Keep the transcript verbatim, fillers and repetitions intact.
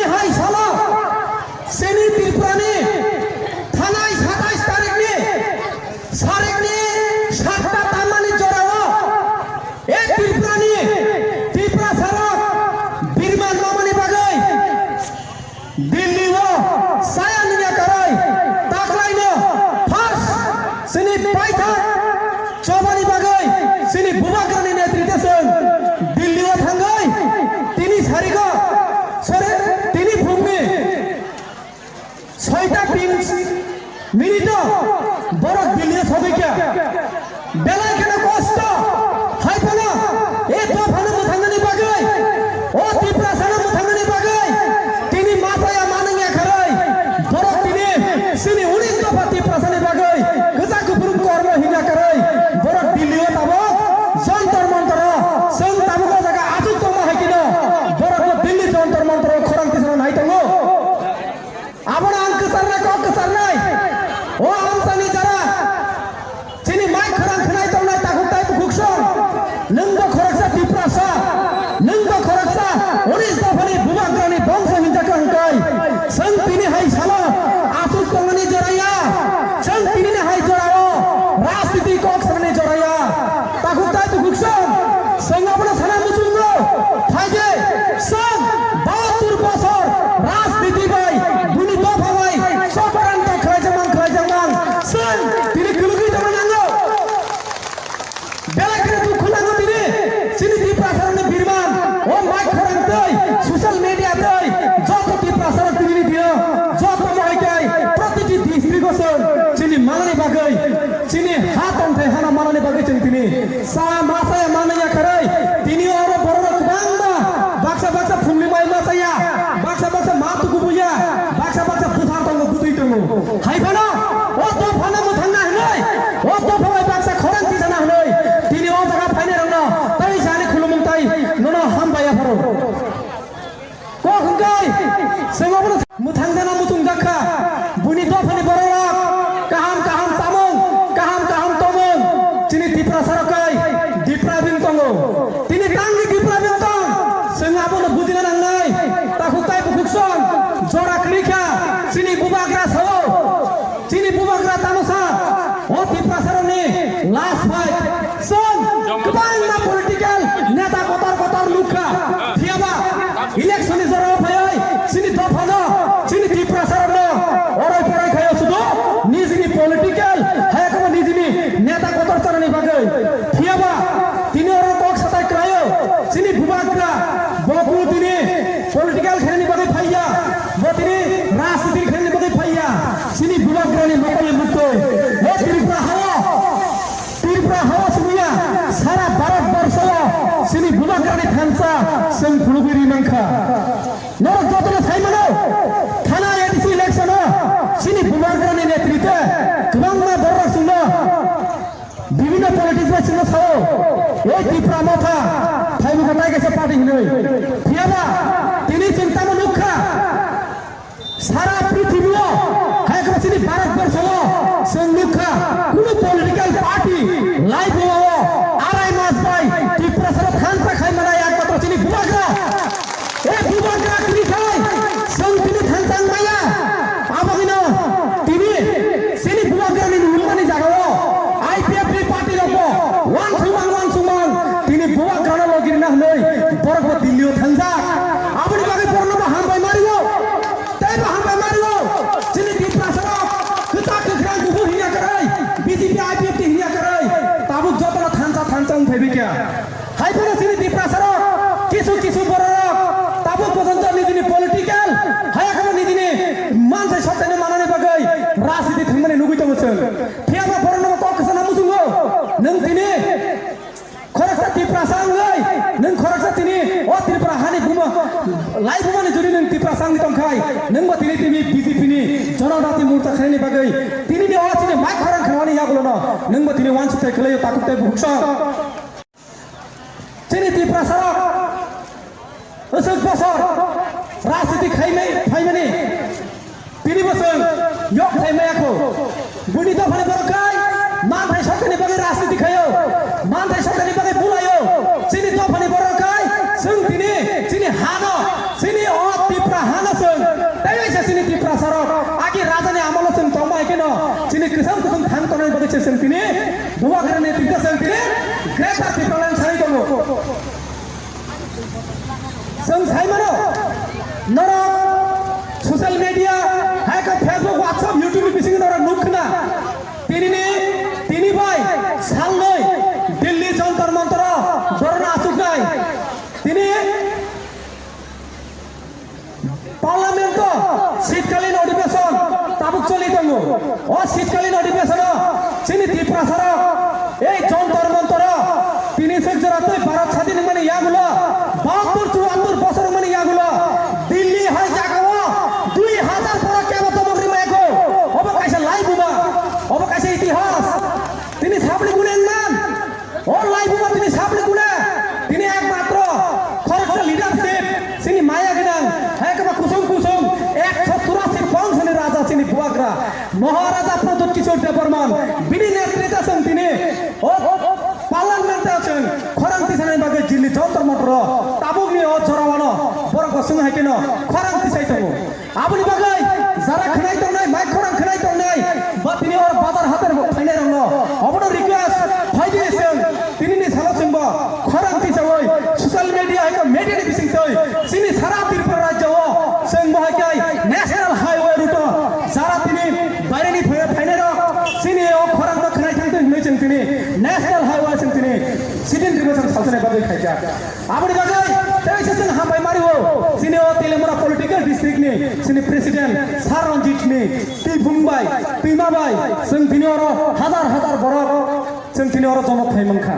Hai salo chini Tripurani thanai satais tarikni sarikni satta tamani jorao e Tripurani Tiprasarok birman mamani bagwi Delhi o saya nungya karwi taklaino first chini paithak chobani bagwi chini bubagrani netrite chwng Delhi o thangwi tini sarigo sore tini phungni soita tin minute o borok Delhi o sogwi kha. Belai kheno kosto, hai phano e dophano mwthangnani bagwi, o Tiprasano mwthangnani bagwi, tini ma chaya ma nungya kharwi, borok tini chini unis dopha Tiprasani bagwi kwchak kuphur kormo hinya kharwi, borok Delhi o tabok Jantar Mantar o, chwng tabuk o jaga achuk tongma hai kheno, borok bo Delhi Jantar Mantar o khorang tisano nai tongo. Abono ang kwcharnai, kok kwcharnai. O amchani jara, chini mic khorang khwnai tongnai takhuk tai bukhuk song. Nwng bo khoroksa Tiprasa, nwng bo khoroksa unis dophani bubagrani bongso hinjakha hwnkhe. Chwng tini hai salo achuk tongmani joraya, chwng tini hai jorao rajniti kok sanani joraya. Takhuk tai bukhuk song, chwng abono sana muchungo. Phaide, chwng bahattur bosor rajniti bai, bini dopha bai, chokranto khlaijak mang, khlaijak mang. Chwng tini kwlwgwi tongna nango. Belai kheno dukhu nango tini. Chini Tiprasarokni birman, o mic khorang tei, social media tei, joto Tiprasarok tini ni dino, joto mohai tei, protiti district o chwng, chini manani bagwi. Chini ha tongthai hano manani bagwi chwng tini sa ma saya manwi ya kharwi. Tini oro borok rok kwbangma baksa baksa phungni mai ma saya, baksa baksa ma tukubuya, baksa baksa bwthar tongo, bwtwi tongo. Hai phano o dophano mwthangna hwnwi, o dopha bai baksa khorang tisana hwnwi tini o jaga phainai rokno tei sani khulumung tai nono hambai ya pharo. Kok hwnkhe, chwng obono mwthangjana muchungjak kha. Buini dophani bororok kaham kaham chamung, kaham kaham tongmung, chini Tiprasarok kai depriving tongo. Tini tangni depriving tong, chwng abono bujina nangnai. Takhuk tai bukhuk song, jora kwrwi kha, chini bubagra sao. Chini bubagra tamo sa, o Tiprasarokni last fight. Chwng kwbangma political neta kotor kotor nukha. Phiyaba election ni jorao phaiwi chini dophano, chini Tiprasarokno orai porai khaio sudu nijini political, hayakhe nijini neta kotor chanani bagwi. Phiyaba tini oro kok satai kwlaio. Chini bubagra bo kunu tini political khainani bagwi phaiya, bo tini rajniti khainani bagwi phaiya. Chini bubagrani mokol ni muktwi, o Tripura hao, Tripura hao simiya, sara Bharat borsho o chini bubagrani thansa chwng phunugwi ri mankha. Norok jotono sai mano, thana A D C election o chini bubagrani netritwe kwbangma borok chwngno Bibhinno politics bai chwngno sao, "Ei Tipra Motha, phaibu kha tai kaisa party hinwi." Phiyaba tini chwng tamo nukha, sara prithibi o, hai khe chini Bharat borsho o chwng nukha, kunu political party life o arai mas bai Tiprasa rok thansa khai manai ekmatro chini bubagra. E bubagra kwrwi khai, chwng tini thansa wng maya. Abo hino tini chini bubagrani nungmani jagao I P F ni party rokbo wansukmang wansukmang tini bubagrano logirina hwnwi borokbo Delhi o thangjak. Aboni bagwi borokno bo hambai mario, teibo hambai mario. Chini Tiprasarok kwchak kwkhrang kuphur hinya kwrwi, B J P I P F T hinya kwrwi, tabuk jotono thansa thansa wng phaibai kha. Hai phano chini Tiprasarok, kisu kisu bororok, tabuk pojonto nijini political, hai kheno nijini mansai soktaino manani bagwi rajniti thangmani nugwi tongo chwng. Phiyaba borokno kok kwchana muchungo, nwng tini khoroksa Tiprasa wngwi, nwng khoroksa tini o Tripura hani buma, lai bumani juri nwng Tiprasa wngwi tongkhai, nwngbo tini tini B J P ni Janajati Morcha khainani bagwi, tinini o chini mic khorang khwnani yagulono, nwngbo tini uansukthai khwlaio takhuk tei bukhuk song. Chini Tiprasarok, aswk bosor rajniti khaimai phaimani, tini bo chwng yok khaimaya kho. Buini dophani borok kai, manthai sokani bagwi rajniti khaio, manthai sokani bagwi bulaio. Chini dophani borok kai, chwng tini, chini hano, chini o Tipra Hano chwng tei waisa chini Tiprasa rok agi raja ni amolo chwng tongma hai kheno chini kwcham kwcham thang tongnai bagwi se chwng tini Bubagra ni twi chwng tini Greater Tipraland sai tongo. Chwng sai mano norok social media hai khe Facebook, WhatsApp, YouTube ni bisingo norok nuk khna tini ni tini bai salnwi Delhi Jantar Mantar o dhorna achuknai tini Parliament-o shitkalin odhibeson tabuk choli tongo. O shitkalin odhibesono chini Tiprasarok ei Jantar Mantar-o tini sik jora tei Bharat sadin wngmani yagulo bahattur chuattur bosor wngmani yagulo Delhi hai jagao dui hajar borok kebo tobok rimai kho. Obo kaisa laibuma, obo kaisa itihas. Tini sabni gune wngman. O laibuma tini sabni guna, tini ekmatro khoroksa leadership, chini maya gwnang, hai khe ba kusung kusung, ekso churasi bongso ni raja chini Bubagra, Maharaja Pradyut Kishore Debbarman, bini netrita chwng tini, o, o, o, Parliament-o chwng khorang tisani bagwi Delhi Jantar Mantar-o, tabukni o jorao no, borok bo chwng hai kheno khorang tisai tongo. Aboni bagwi jara khwnai tongnai, mai khorang khwnai tongnai, ba tini oro bazar hatar bo phainai rokno. Obono request, phaidi chwng, tini ni salo chwngbo khorang tisawi social media hai media ni bising twi chini sara Tripura rajya o chwng bo hai kai national highway route o jara tini baire ni phai-, phainai rok chini o khorang no khwnai thang twi hinwi chwng tini national highway chwng tini sidin rwgwi chwng salsani bagwi khaijak. Aboni bagwi tei se chwng hambai mari o. Chini o Teliamura political district ni chini president Sir Ranjit ni twi bung bai, twima bai, chwng tini oro hazar hazar borok chwng tini oro jomo khai mankha.